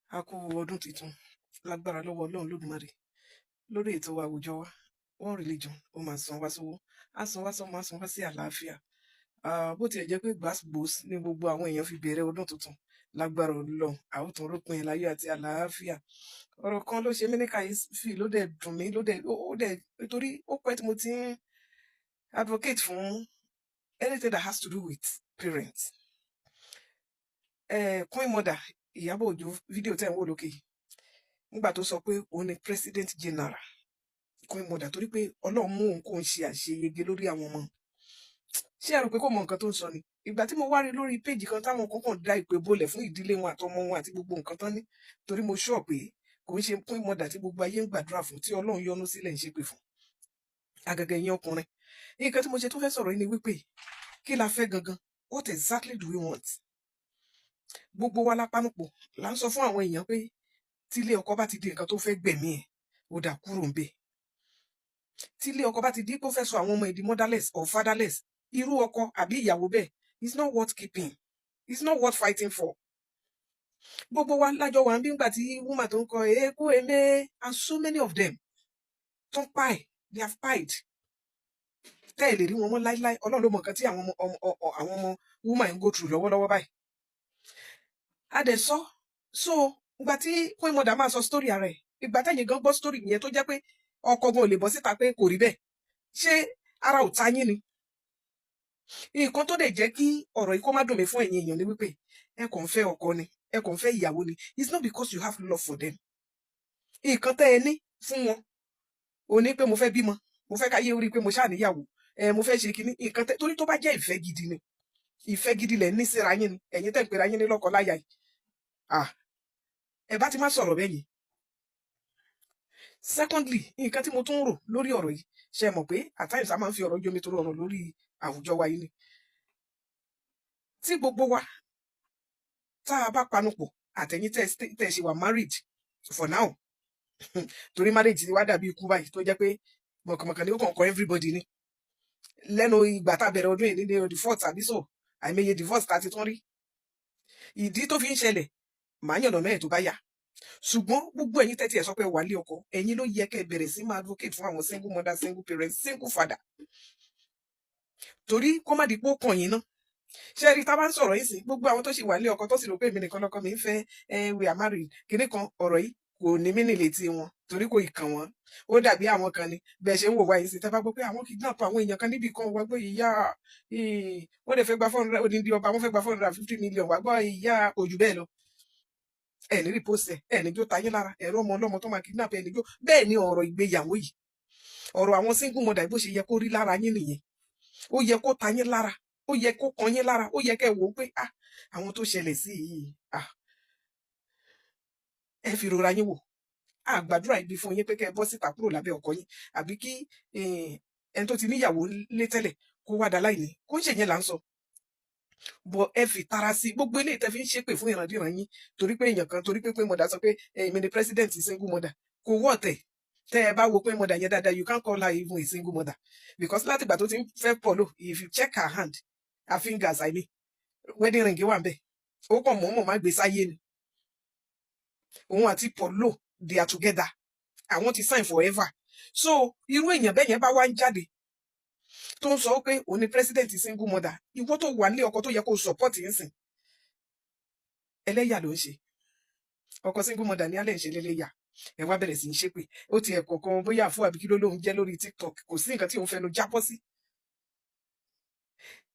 A kú ọdún tuntun. Lágbára lọ́wọ́ Ọlọ́run Lódùmarè, lórí ètò àwùjọ wa One Religion, ó máa san wá sówó, á san wá sọ́mọ, á san wá sí àlàáfíà. Ah, bó tiẹ̀ jẹ́ pé gbàsgbòs ní gbogbo àwọn èèyàn fi bẹ̀rẹ̀ ọdún tuntun, lágbára Ọlọ́run, a ó tún rópin ẹ̀ láyọ̀ àti àlàáfíà. Ọ̀rọ̀ kan ló ṣe mí ní kàyéfì, ló dẹ̀ dùn mí, ló dẹ̀ ó dẹ̀ nítorí ó pẹ́ tí mo ti ń advocate fún anything that has to do with parents. Queen Mother Ìyábọ̀ Òjó, fídíò tẹ̀ ń wò lókè yìí, nígbà tó sọ pé òun ni president general Queen Mother, torí pé Ọlọ́run mú òun kó ń ṣe àṣeyege lórí àwọn ọmọ. Ṣé ẹ rò pé kò mọ nǹkan tó ń sọ ni? Ìgbà tí mo wá rí lórí péjì kan táwọn kan kàn dá ìpè bolẹ̀ fún ìdílé wọn àtọmọ wọn àti gbogbo nǹkan tán ní, torí mo sọ pé kò ń ṣe Queen Mother tí gbogbo ayé ń gbàdúrà fún, tí Ọlọ́run yọ́nú sílẹ̀ ń ṣépè fún, àgàgà ẹ̀yin ọkùnrin. Nǹkan tí mo ṣe tó fẹ́ sọ̀rọ̀ yìí ni wípé, kí la fẹ́ gangan? What exactly do we want? Gbogbo wa lápánupọ̀ là ń sọ fún àwọn èèyàn pé tí ilé ọkọ bá ti di nǹkan tó fẹ́ gbẹ̀mí ẹ̀, ó dà, kúrò ń bẹ̀. Tí ilé ọkọ bá ti di pé ó fẹ́ sọ àwọn ọmọ ẹ̀ di motherless or fatherless, irú ọkọ àbí ìyàwó bẹ́ẹ̀ is not worth keeping, it's not worth fighting for. Gbogbo wa lájọ wà ń bí ngbà tí woman tó ń kọ eku eme, and so many of them tó ń pa ẹ̀, they have pied, tẹ́ ẹ̀ lè rí wọn mọ́ láíláí. Ọlọ́run ló mọ nǹkan tí àwọn ọmọ woman ń go through lọ́wọ́lọ́wọ́ báyìí. A dẹ̀ sọ so ìgbà tí Queen Mother máa sọ story ara ẹ̀, ìgbà tẹ̀yìn gan gbọ́ story yẹn, tó jẹ́ pé ọkọ gan ò lè bọ́ síta pé kò rí bẹ́ẹ̀, ṣé ara ò ta yín ni? Nǹkan tó dẹ̀ jẹ́ kí ọ̀rọ̀ yìí kó má dùn mí fún ẹ̀yin èèyàn ni wípé ẹ kàn ń fẹ́ ọkọ ni, ẹ kàn ń fẹ́ ìyàwó ni. It's not because you have love for them. Nǹkan tẹ́ ẹ ní fún wọn ò ní pé mo fẹ́ bímọ, mo fẹ́ káyé orí pé mo ṣáà níyàwó ẹ, mo fẹ́ ṣe kinní nǹkan tẹ́. Torí tó bá jẹ́ ìfẹ́ gidi ni, ìfẹ́ gidi lẹ̀ ní síra yín ni, ẹ̀yin tẹ́ ń pera yín ní lọ́kọ láya yìí, ah, ẹ bá ti má sọ̀rọ̀ bẹ́ẹ̀ yẹn. Secondly, nǹkan tí mo tún ń rò lórí ọ̀rọ̀ yìí, ṣe mọ̀ pé at times a máa ń fi ọ̀rọ̀ jomi tó ọ̀rọ̀ lórí àwùjọ wa yìí ni, tí gbogbo wa tá a bá panupọ̀, àtẹ̀yin tẹ́ ẹ ṣe wà married for now, torí marriage ti wá dàbí ikú báyìí, tó jẹ́ pé mọ̀kànmọ̀kàn ni ó kàn kọ́ everybody ni. Lẹ́nu ìgbà tá a bẹ̀rẹ̀ ọdún yìí ní the fourth àbí so, àìmọye divorce tá a ti tún rí. Ìdí tó fi ń ṣẹlẹ̀, màá yànnà mẹ́ẹ̀ tó bá yá. Ṣùgbọ́n gbogbo ẹ̀yin tẹ́tí ẹ̀ sọ pé wà lé ọkọ, ẹ̀yin ló yẹ kẹ́ ẹ bẹ̀rẹ̀ sí máa advocate fún àwọn single mother, single parent, single father, torí kó má di pé ó kàn yín ná. Ṣé ẹ rí, tá a bá ń sọ̀rọ̀ yìí sí gbogbo àwọn tó ṣì wà lé ọkọ, tó sì rò pé èmi nìkan lọ́kọ mi ń fẹ́ ẹ, we are married kinní kan, ọ̀rọ̀ yìí kò ní mí nílé tí wọn, torí kò ì kàn wọ́n. Ó dàbí àwọn kan ni bẹ́ẹ̀ ṣe ń wò wáyé sí. Tẹ́ bá gbọ́ pé àwọn kidnap àwọn èèyàn kan níbì kan, wá gbọ́ ìyá, wọ́n lè fẹ́ gba 400, odindi ọba, wọ́n fẹ́ gba 450 million, wá gbọ́ ìyá, kò jù bẹ́ẹ̀ lọ. Ẹ ní repost ẹ, ẹ ní jó tayín lára ẹ̀rọ ọmọ ọlọ́mọ tó máa kidnap ẹ ní jó. Bẹ́ẹ̀ ni ọ̀rọ̀ ìgbéyàwó yìí, ọ̀rọ̀ àwọn single mother, bó ṣe yẹ kó rí lára yín nìyẹn. Ó yẹ kó ta yín lára, ó yẹ kó kan yín lára, ó yẹ kẹ́ ẹ wò ó pé, ah, àwọn tó ṣẹlẹ̀ sí yìí, ah, ẹ fi rora yín wò. Àgbàdúrà ibi fún yín pé kẹ́ ẹ bọ́ síta kúrò lábẹ́ ọkọ yín, àbí kí ẹni tó ti níyàwó lé tẹ́lẹ̀ kó wá da láìní. Kó ń ṣèyẹn là ń sọ bọ. Ẹ fi tara sí gbogbo eléyìí tẹ́ fi ń ṣépè fún ìrandíran yín, torí pé èèyàn kan, torí pé mother sọ pé èmi ni president single mother, kò wọ́ ọ̀tẹ̀. Tẹ́ ẹ bá wo pé mother yẹn dáadáa, you can't call her even a single mother, because látìgbà tó ti ń fẹ́ Paulo, if you check her hand, her fingers, I mean, wedding ring wà ń bẹ̀. Ó kàn mọ̀ọ́mọ̀ má gbé sáyé ni. Òun àti Paulo, they are together, àwọn ti sign forever. So irú èèyàn bẹ́ẹ̀ yẹn bá wá ń jáde tó ń sọ pé òun ni president single mother, ìwọ tó wà nílé ọkọ tó yẹ kó support yín sìn, ẹlẹ́yà ló ń ṣe. Ọkọ single mother ní alẹ́ ń ṣe lélẹ́yà. Ẹ wá bẹ̀rẹ̀ sí í ṣépè. Ó ti ẹ̀kọ́ kan bóyá àfọ àbí kí ló lóun jẹ́ lórí TikTok, kò sí nǹkan tí òun fẹnu jábọ́ sí.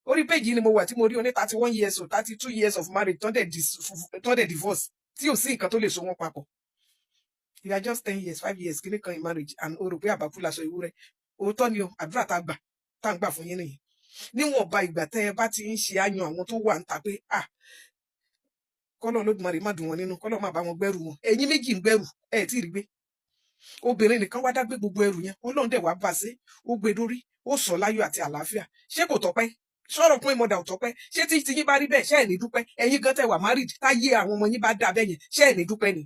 Orí péjì ni mo wà tí mo rí oní 31 years old, 32 years of marriage, tán dẹ̀ divorce, tí ò sí nǹkan tó lè so wọ́n papọ̀. You are just 10 years, 5 years kíní kan in marriage, and o rò pé àbákú laṣọ ewúrẹ́. Òótọ́ ni o. Àdúrà tá a gbà, tá a ń gbà fún yín nìyẹn. Níwọ̀nba ìgbà tẹ́ ẹ bá ti ń ṣe àyàn àwọn tó wà ń ta pé, ah, kọ́lọ́ Olódùmarè má dùn wọn nínú, kọ́lọ́ má bá wọn gbẹ́rù wọn. Ẹ̀yin méjì ń gbẹ́rù, ẹ̀ tí ì rí gbé. Obìnrin nìkan wá dágbé gbogbo ẹrù yẹn, Ọlọ́run dẹ̀ wá bá ṣe, ó gbé dórí, ó sọ láyọ̀ àti àlàáfíà. Ṣé kò tọ́pẹ́? Sọ̀rọ̀ pín mọ̀dà ò tọ́pẹ́? Ṣé tí tiyín bá rí bẹ́ẹ̀, ṣé ẹ̀ ní dúpẹ́? Ẹ̀yin gan tẹ́ wà married, táyé àwọn ọmọ yín bá dà bẹ́ẹ̀ yẹn, ṣé ẹ̀ ní dúpẹ́ ni?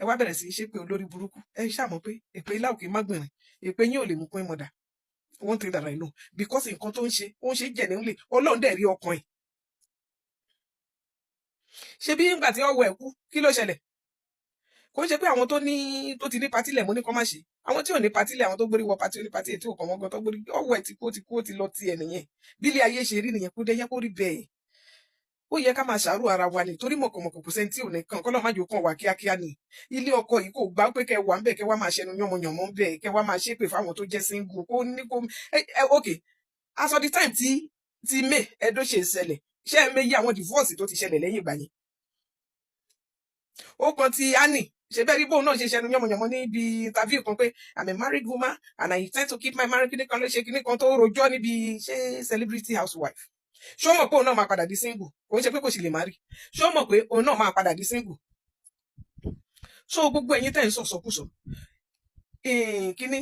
Ẹ wá bẹ̀rẹ̀ sí í ṣe pé olórí burúkú. Ẹ ṣàmọ̀ pé èpè ilá òkè má gbìnrín, èpè yín ò lè mú pín mọ̀dà. One thing that I know, because nǹkan tó ń ṣe, ó ń ṣe jẹ̀ nílé, Ọlọ́run dẹ̀ rí ọkàn ẹ̀. Ṣe bí nígbà tí ọwọ́ ẹ̀ kú, kí ló ṣẹlẹ̀? Kò ń ṣe pé àwọn tó ní, tó ti ní party lẹ̀, mo ní kọ́ má ṣe. Àwọn tí ò ní party lẹ̀, àwọn tó gbórí wọ party oní party tí ò kàn wọ́n gan, tó gbórí ọwọ́ ẹ̀ ti kú, ó ti kú, ó ti lọ tiẹ̀ nìyẹn. Bí ilé ayé ṣe rí nìyẹn. Kó dé yẹ kó rí bẹ́ẹ̀, ó yẹ ká máa ṣàárò ara wa ni, torí mọ̀kànmọ̀kàn kò sẹ́ni tí ò ní kàn kọ́ lọ́ọ́ má jò kàn wá kíákíá ni. Ilé ọkọ yìí kò gbà pé kẹ wà ń bẹ̀, kẹ wá máa ṣẹnu yánmọyànmọ́ ń bẹ̀, kẹ wá máa ṣépè fáwọn tó jẹ́ single. Kó ní kó ẹ ok. As of the time tí May Edochie ṣẹlẹ̀, ṣé ẹ méyì àwọn divorce tó ti ṣẹlẹ̀ lẹ́yìn ìgbà yẹn? Ó kan ti Annie. Ṣe bẹ́ẹ̀ rí bóun náà ṣe ṣẹnu yánmọyànmọ́ níbi interview kan pé, "I'm a married woman and I intend to keep my marriage." Kíní kan ló ṣe kíní kan tó rojọ́ níbi ṣé Celebrity Housewife. Ṣó mọ̀ pé òun náà máa padà di single? Kò ń ṣe pé kò sì lè má rí. Ṣó mọ̀ pé òun náà máa padà di single? So gbogbo ẹ̀yin tẹ́ ń sọ sọkúsọ, kíní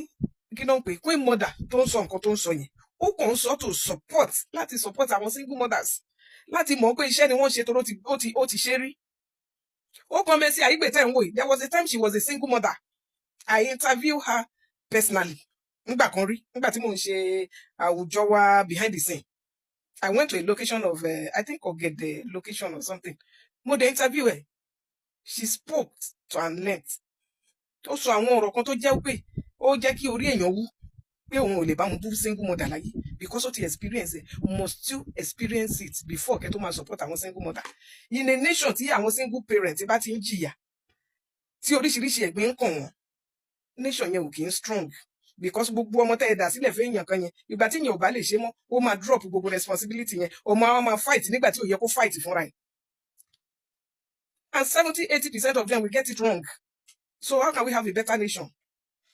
kí ló ń pè, Queen Mother tó ń sọ nǹkan tó ń sọ yẹn, ó kàn ń sọ to support, láti support àwọn single mothers, láti mọ̀ pé iṣẹ́ ni wọ́n ṣe, toró ó ti ṣe rí. Ó kàn Mercy Aigbe tẹ́ ń wò yìí, there was a time she was a single mother. I interview her personally nígbà kan rí, nígbà tí mò ń ṣe àwùjọ wa behind the scene. I went to a location of I think Ogede location or something. Mo dé interview ẹ̀. She spoke to an length. Ó sọ àwọn ọ̀rọ̀ kan tó jẹ́ pé ó jẹ́ kí orí èèyàn wú, pé òun ò lè bá wọn bú single mother láyé because ó ti experience it. Must you experience it before kẹ́ tó máa support àwọn single mother? In a nation tí àwọn single parent bá ti ń jìyà, tí oríṣiríṣi ẹ̀gbin ń kàn wọ́n, nation yẹn ò kì í strong, because gbogbo ọmọ tẹ́ ẹ dà sílẹ̀ fún èèyàn kan yẹn, ìgbà tí yẹn ò bá lè ṣe mọ́, ó máa drop gbogbo responsibility yẹn. Ọmọ àwọn máa fight nígbà tí ò yẹ kó fight fúnra ẹ̀, and 70-80% of them will get it wrong. So how can we have a better nation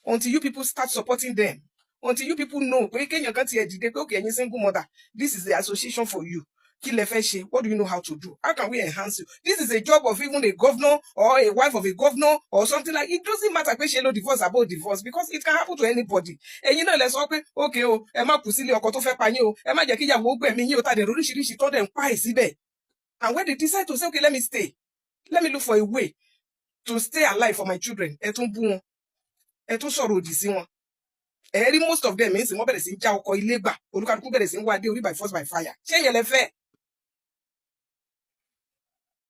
until you people start supporting them, until you people know pé kéèyàn kan tiẹ̀ dìde pé, "Okay, ẹ̀yin single mother, this is the association for you. Kí lẹ fẹ́ ṣe? What do you know how to do? How can we enhance you?" This is a job of even a governor or a wife of a governor or something like. It doesn't matter pé ṣe ló divorce about divorce, because it can happen to anybody. Ẹ̀yin náà lẹ sọ pé, okay o, ẹ má kú sílé ọkọ tó fẹ́ pa yín o, ẹ má jẹ́ kí ìyàwó gbẹ̀mí yín o. Tàdé oríṣiríṣi tó dẹ̀ ń pa ẹ̀ síbẹ̀, and when they decide to say, "Okay, let me stay, let me look for a way to stay alive for my children," ẹ tún bú wọn, ẹ tún sọ̀rọ̀ òdì sí wọn. Ẹ rí most of them ń sìn, wọ́n bẹ̀rẹ̀ sí ń já ọkọ̀ ilé gbà. Olúkálùkù bẹ̀rẹ̀ sí ń wá dé orí by force by fire. Ṣé ìyẹn lẹ fẹ́?